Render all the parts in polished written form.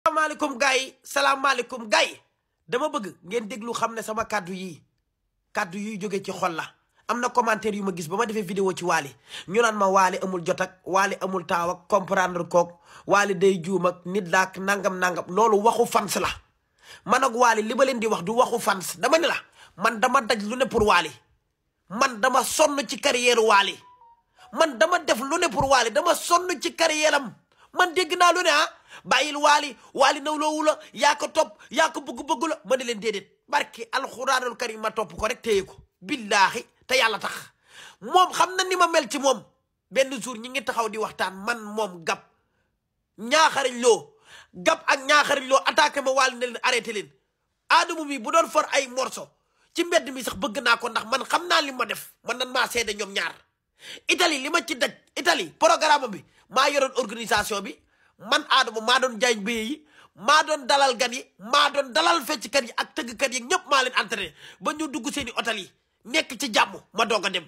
salaamaaleykum gars yi dama bëgg ngeen déglu xam ne sama kàddu yuy jóge ci xol la. am na commentaire yu ma gis ba ma defee vidéo ci Wally ñu naan ma Wally amul jot ak Wally amul taaw ak comprendre kook Wally day juum ak nit laak nangam loolu waxu fans la. man ak Wally li ba leen di wax du waxu fans dama ne la man dama daj lu ne pour Wally, man dama sonn ci carrière Wally, man dama def lu ne pour Wally, dama sonn ci carrière am. man dégg naa lu ne bàyyil Wally nawloowu la yaa ko topp yaa ko bëgg la ma ne leen déedéet barki alxuraanul karim ma topp ko rek téye ko billaahi te yàlla tax moom xam na ni ma mel ci moom. benn jour ñi ngi taxaw di waxtaan man moom Gab ñaaxariñ loo Gab ak ñaaxariñ loo attaqué ma Wally ne leen arrêté leen. Adamo mi bu doon for ay morceau ci mbedd mi sax bëgg naa ko ndax man xam naa li ma def man nan maa seede ñoom ñaar. Italie li ma ci daj Italie programme bi maa yoroon organisation bi man Adamo maa doon jaay mbéy yi maa doon dalal gan yi maa doon dalal fecckat yi ak tëggkat yi ñëpp maa leen entraîné ba ñu dugg seeni hôtel yi nekk ci jàmm ma doog a dem.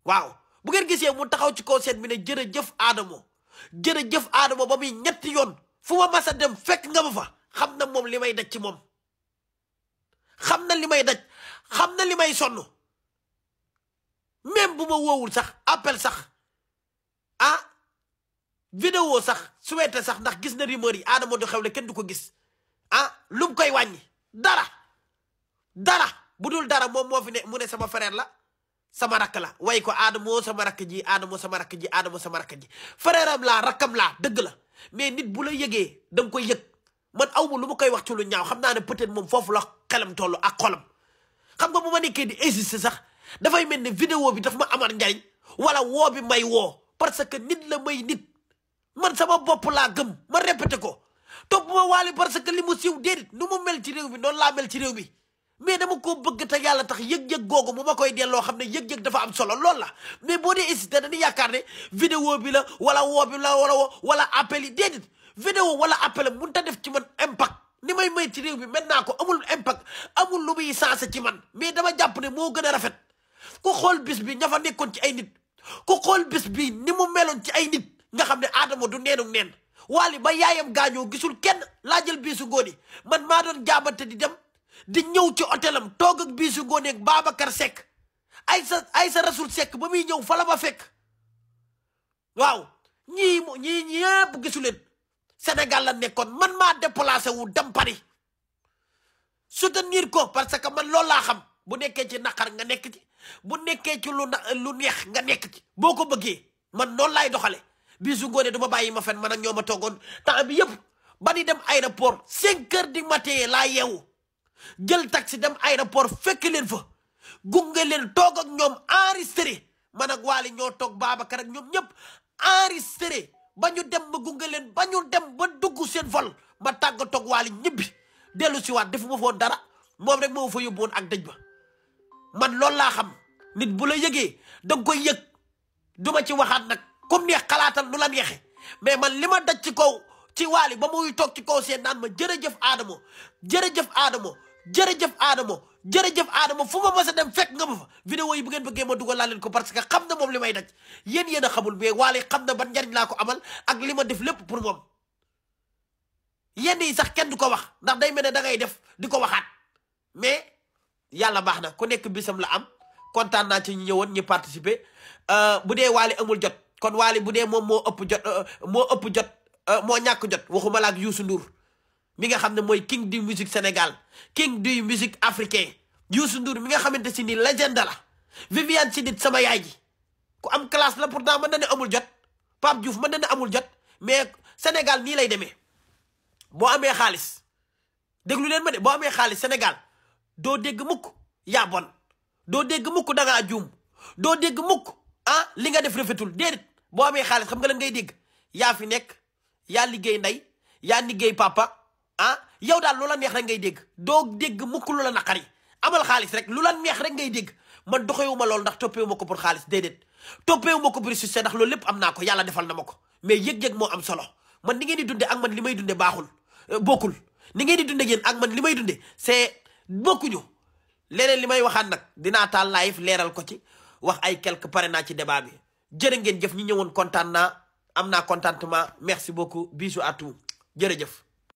waaw bu ngeen gisee mu taxaw ci kaw seen bi ne jërëjëf Adamo ba muy ñetti yoon fu ma mas a dem fekk nga ma fa xam na moom li may daj ci moom, xam na li may daj, xam na li may sonn. même bu ma woowul sax appel sax vidéo sax souhaité sax ndax gis na rumeur yi Adamo du xewle kenn du ko gis lu mu koy wàññi dara bu dul dara moom moo fi ne mu ne sama frère la sama rakk la way ko Adamo sama rakk ji Adamo sama rakk ji Adamo sama rakk ji frère am laa rakkam laa dëgg la. mais nit bu la yëgee da nga koy yëg man awma lu ma koy wax ci lu ñaaw xam naa ne peut-être moom foofu la xelam toll ak xolam. xam nga bu ma nekkee di insister sax dafay mel ne vidéo bi daf ma amal njariñ wala woo bi may woo parce que nit la may nit man sama bopp laa gëm ma répété ko topp ma Wally parce que li mu siiw déedéet nu mu mel ci réew mi noonu laa mel ci réew mi mais dama ko bëgg te yàlla tax yëg-yëg googu mu ma koy delloo xam ne yëg-yëg dafa am solo loolu la. mais boo dee hésité dañuy yaakaar ne vidéo bi la wala woo bi la wala appel yi déedéet vidéo wala appel mënut ta def ci man impact ni may ci réew mi maintenant ko amul impact amul lu muy sensé ci man mais dama jàpp ne moo gën a rafet ku xool bis bi ña fa nekkoon ci ay nit ku xool bis bi ni mu meloon ci ay nit nga xam ne Adamo du neenug neen. Wally ba yaayam gaañoo gisul kenn laa jël biisu ngooni man maa doon jaabante di dem di ñëw ci hôtelam toog ak biisu ngooni ak Babacar Seck Aïssa Rasoul Seck ba muy ñëw fa la ma fekk. waaw ñii ñëpp gisu leen Sénégal la nekkoon man maa déplacé wu dem Paris soutenir ko parce que man loolu laa xam bu nekkee ci naqar nga nekk ci bu nekkee ci lu neex nga nekk ci boo ko bëggee man noonu laay doxale bisu ngoone du ma bàyyi ma fen man ak ñoo ma toogoon temps bi yëpp ba di dem aéroport 5 heures du matin laa yeewu jël taxi dem aéroport fekk leen fa gunge leen toog ak ñoom enregistré man ak Wally ñoo toog Babacar ak ñoom ñëpp enregistré ba ñu dem ma gunge leen ba ñu dem ba dugg seen vol ma tàgga toog Wally ñibbi dellu si waat defu ma foon dara moom rek moo fa yóbbu woon ak dëj ba. man loolu laa xam nit bu la yëgee da nga koy yëg duma ci waxaat nag comme neex xalaatal nu la neexe mais man li ma daj ci kaw ci Wally ba muy toog ci kaw seen naan ma jërëjëf Adamo fu ma mës a dem fekk nga ma fa. vidéo yi bu ngeen bëggee ma dugal laa leen ko parce que xam na moom li may daj yéen a xamul mais Wally xam na ban njariñ laa ko amal ak li ma def lépp pour moom. yenn yi sax kenn du ko wax ndax day mel ne da ngay def di ko waxaat mais yàlla baax na ku nekk bisam la am kontaan naa ci ñi ñëwoon ñi participer bu dee Wally amul jot kon Wally bu dee moom moo ëpp jot moo ñàkk jot waxuma la ak Youssou Ndour mi nga xam ne mooy king du musique Sénégal king du musique africain. Youssou Ndour mi nga xamante si ni légende la. Viviane Chidid sama yaay ji ku am classe la pourtant mën na ne amul jot Pape Diouf mën na ne amul jot mais Sénégal nii lay demee boo amee xaalis déglu leen ma de boo amee xaalis Sénégal doo dégg mukk yaa bon doo dégg mukk da ngaa juum doo dégg mukk li nga def rafetul déedéet boo amee xaalis xam nga lan ngay dégg yaa fi nekk yaa liggéey ndey yaa liggéey papa yow daal lu la neex rek ngay dégg doo dégg mukk lu la naqari amal xaalis rek lu la neex rek ngay dégg. man doxewu ma loolu ndax toppeewu ma ko pour xaalis déedéet toppeewu ma ko pour succès ndax loolu lépp am naa ko yàlla defal na ma ko mais yëg-yëg moo am solo man ni ngeen di dunde ak man li may dunde baaxul bokkul ni ngeen di dunde yéen ak man li may dunde c'est bokkuñu. leneen li may waxaat nag dinaa taal live leeral ko ci wax ay quelque pare naa ci débat bi jërë ngeen jëf ñi ñëwoon kontaan naa am naa contentement merci beaucoup bisous à tous jërëjëf.